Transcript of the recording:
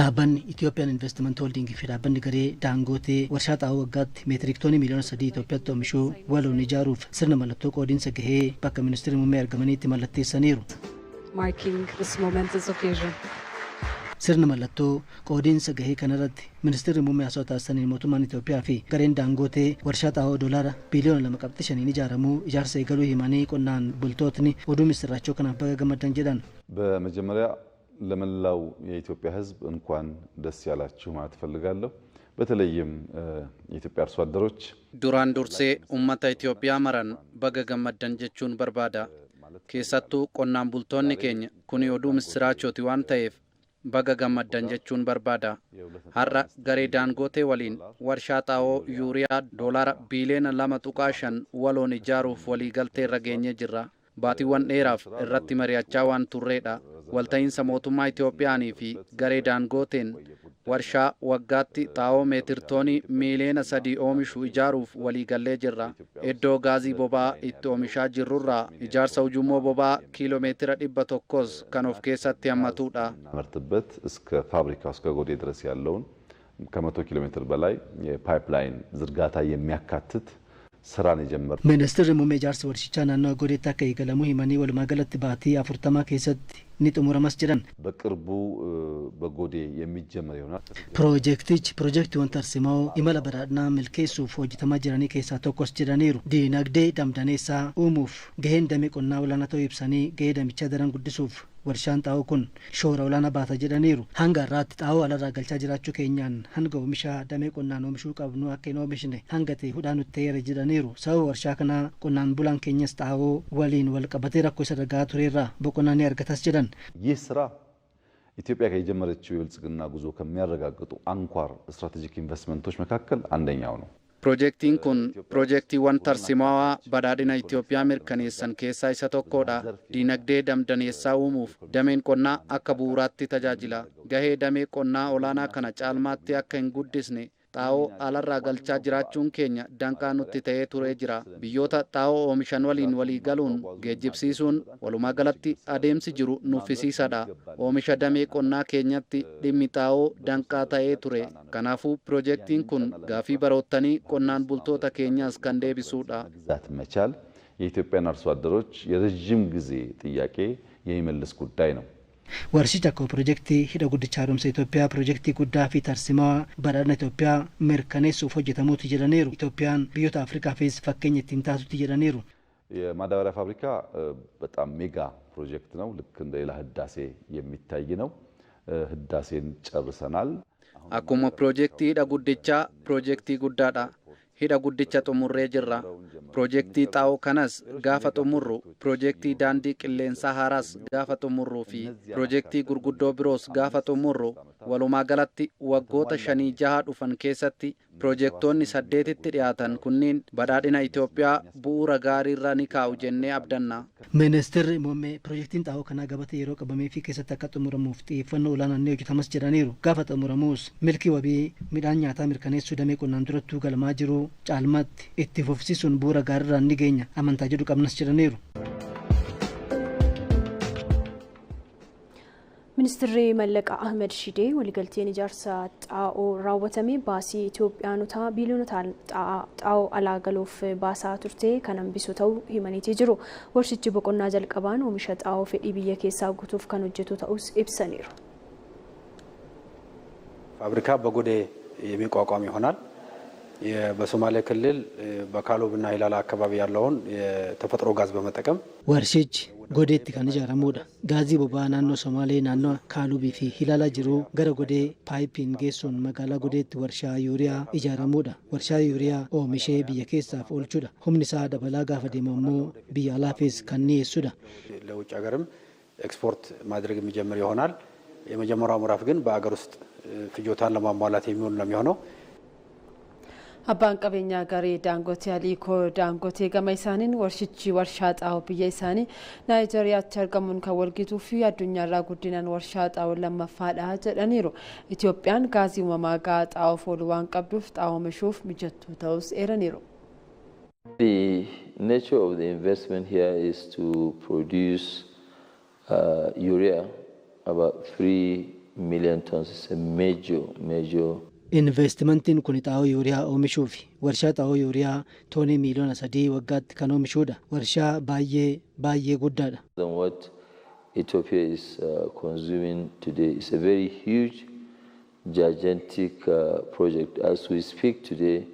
Dhaabbanni Ethiopian Investment Holding fi dhaabbanni garee Daangootee warshaa xaa'oo waggaatti meetirik toonii miiliyoona 3 Itoophiyaatti oomishuu waloon ijaaruuf sirna mallattoo qoodiinsa gahee bakka ministeerri muummee argamaniitti mallatteessaniiru. Marking this momentous occasion. Sirna mallattoo qoodiinsa gahee kanarratti ministeerri muummee haasawaa taasisaniin mootummaan Itoophiyaa fi gareen Daangootee warshaa xaa'oo doolaara biiliyoona 2.5n ijaaramuu ijaarsa eegaluu himanii qonnaan bultootni oduu misirraachoo kanaaf baga gammaddan jedhan. በመጀመሪያ ለመላው የኢትዮጵያ ሕዝብ እንኳን ደስ ያላችሁ ማለት እፈልጋለሁ። በተለይም የኢትዮጵያ አርሶ አደሮች Duraan dursee uummata Itoophiyaa maran baga gammaddan jechuun barbaada. Keessattuu qonnaan bultoonni keenya kuni oduu misiraachooti waan ta'eef baga gammaddan jechuun barbaada. Har'a garee Daangootee waliin warshaa xaa'oo yuuriyaa doolaara biiliyoona 2.5 waloon ijaaruuf waliigaltee irra geenyee jirra. Baatiiwwan dheeraaf irratti mari'achaa waan turreedha. Walta'iinsa mootummaa Itoophiyaanii fi garee Daangooteen warshaa waggaatti xaa'oo meetir toonii miiliyoona 3 oomishu ijaaruuf waliigallee jirra. Iddoo gaazii boba'aa itti oomishaa jirrurraa ijaarsa ujummoo boba'aa kiiloomeetira 100s kan of keessatti hammatudha. ምናመርትበት እስከ ፋብሪካው እስከ ጎዴ ድረስ ያለውን ከ100 ኪሎ ሜትር በላይ የፓይፕላይን ዝርጋታ የሚያካትት ስራን የጀመረ Ministeerri muummee ijaarsa warshichaa naannoo Godeetti akka eegalamuu himanii walumaa galatti baatii 40 keessatti ni xumuramas jedhan. በቅርቡ በጎዴ የሚጀመር ይሆናል። Piroojeektichi piroojeektiiwwan tarsimoo imala badhaadhinaa milkeessuuf hojjetamaa jiranii keessaa tokkos jedhaniiru. Diinagdee damdaneessaa uumuuf gaheen damee qonnaa olaanaa ta'uu ibsanii gahee damichaa daran guddisuuf warshaan xaa'oo kun shoora olaanaa baata jedhaniiru. Hanga har'aatti xaa'oo alarraa galchaa jiraachuu keenyaan hanga oomisha damee qonnaan oomishuu qabnu akka hin oomishne hanga ta'e hudhaa nutti ta'eera jedhaniiru. Sababa warshaa kanaa qonnaan bulaan keenyas xaa'oo waliin wal qabatee rakkoo isa gahaa tureerraa boqonnaa ni argatas jedhan. ይህ ስራ ኢትዮጵያ የጀመረችው የብልጽግና ጉዞ ከሚያረጋግጡ አንኳር ስትራቴጂክ ኢንቨስትመንቶች መካከል አንደኛው ነው። Piroojeektiin kun piroojeektiiwwan tarsimaawaa badhaadhina Itoophiyaa mirkaneessan keessaa isa tokkodha. Diinagdee damdaneessaa uumuuf dameen qonnaa akka bu'uuraatti tajaajila. Gahee damee qonnaa olaanaa kana caalmaatti akka hin guddisne xaa'oo alarraa galchaa jiraachuun keenya danqaa nutti ta'ee turee jira. Biyyoota xaa'oo oomishan waliin walii galuun geejjibsiisuun walumaa galatti adeemsi jiru nuffisiisadha. Oomisha damee qonnaa keenyatti dhimmi xaa'oo danqaa ta'ee ture. Kanaafuu piroojeektiin kun gaafii baroottanii qonnaan bultoota keenyaas kan deebisudha. መግዛት መቻል የኢትዮጵያን አርሶ አደሮች የረዥም ጊዜ ጥያቄ የሚመልስ ጉዳይ ነው። Warshichi akkuma piroojeektii hidha guddicha haaromsa Itoophiyaa piroojeektii guddaa fi tarsimaa badhaadhina Itoophiyaa mirkaneessuuf hojjetamuuti jedhaniiru. Itoophiyaan biyyoota Afrikaafis fakkeenya ittiin taatutti jedhaniiru. የማዳበሪያ ፋብሪካ በጣም ሜጋ ፕሮጀክት ነው። ልክ እንደ ሌላ ህዳሴ የሚታይ ነው። ህዳሴን ጨርሰናል። Akkuma piroojeektii hidha guddichaa piroojeektii guddaadha. Hidha guddicha xumurree jirra. Piroojeektii xaa'oo kanas gaafa xumurru, piroojeektii daandii qilleensaa haaraas gaafa xumurruu fi piroojeektii gurguddoo biroos gaafa xumurru, walumaa galatti waggoota 5 6 dhufan keessatti piroojeektoonni saddeetitti dhiyaatan kunniin badhaadhina Itoophiyaa bu'uura gaariirra ni kaa'u jennee abdanna. Ministeerri muummee piroojeektiin xaa'oo kanaa gabatee yeroo qabamee fi keessatti akka xumuramuuf xiyyeeffannoo olaanaan ni hojjetamas jedhaniiru. Gaafa xumuramus milkii wabii midhaan nyaataa mirkaneessuu damee qonnaan durattuu galmaa jiru caalmaatti itti fufsiisuun bu'uura gaariirraan ni geenya amantaa jedhu qabnas jedhaniiru. Ministeerri Maallaqaa Ahmed Shidee waliigalteen ijaarsa xaa'oo raawwatame baasii Itoophiyaanotaa biiliyoonota xaa'oo alaa galuuf baasaa turte kan hambisu ta'uu himaniitii jiru. Warshichi boqonnaa jalqabaan oomisha xaa'oo fedhii biyya keessaa guutuuf kan hojjetu ta'us ibsaniiru. ፋብሪካ በጎዴ የሚቋቋም ይሆናል። በሶማሌ ክልል በካሉብና ሂላላ አካባቢ ያለውን የተፈጥሮ ጋዝ በመጠቀም Warshichi Godeetti kan ijaaramudha. Gaazii boba'aa naannoo Somaalee naannoo Kaalubii fi Hilaalaa jiru gara Godee paayipiin geessuun magaalaa Godeetti warshaa yuuriyaa ijaaramudha. Warshaa yuuriyaa oomishee biyya keessaaf oolchudha. Humni isaa dabalaa gaafa deemu ammoo biyya alaafis kan dhiyeessudha. ለውጭ ሀገርም ኤክስፖርት ማድረግ የሚጀምር ይሆናል። የመጀመሪያው ምዕራፍ ግን በአገር ውስጥ ፍጆታን ለማሟላት የሚውል ነው የሚሆነው። Abbaan qabeenyaa garee Daangotee Aliikoo Daangotee gama isaaniin warshichi warshaa xaa'oo biyya isaanii Naayijeriyaatti argamuun kan walgituu fi addunyaarraa guddinaan warshaa xaa'oo lammaffaadha jedhaniiru. Itoophiyaan gaazii uumamaa gahaa xaa'oof oolu waan qabduuf xaa'oo oomishuuf mijattuu ta'us eeraniiru. The nature of the investment here is to produce urea, about 3 million tons is a major, major. Investimentiin kun xaa'oo yuuriyaa oomishuufi warshaa xaa'oo yuuriyaa toonii miiliyoona 3 waggaatti kan oomishuudha. Warshaa baay'ee baay'ee guddaadha. Than what Ethiopia is consuming today is a very huge, gigantic project. As we speak today,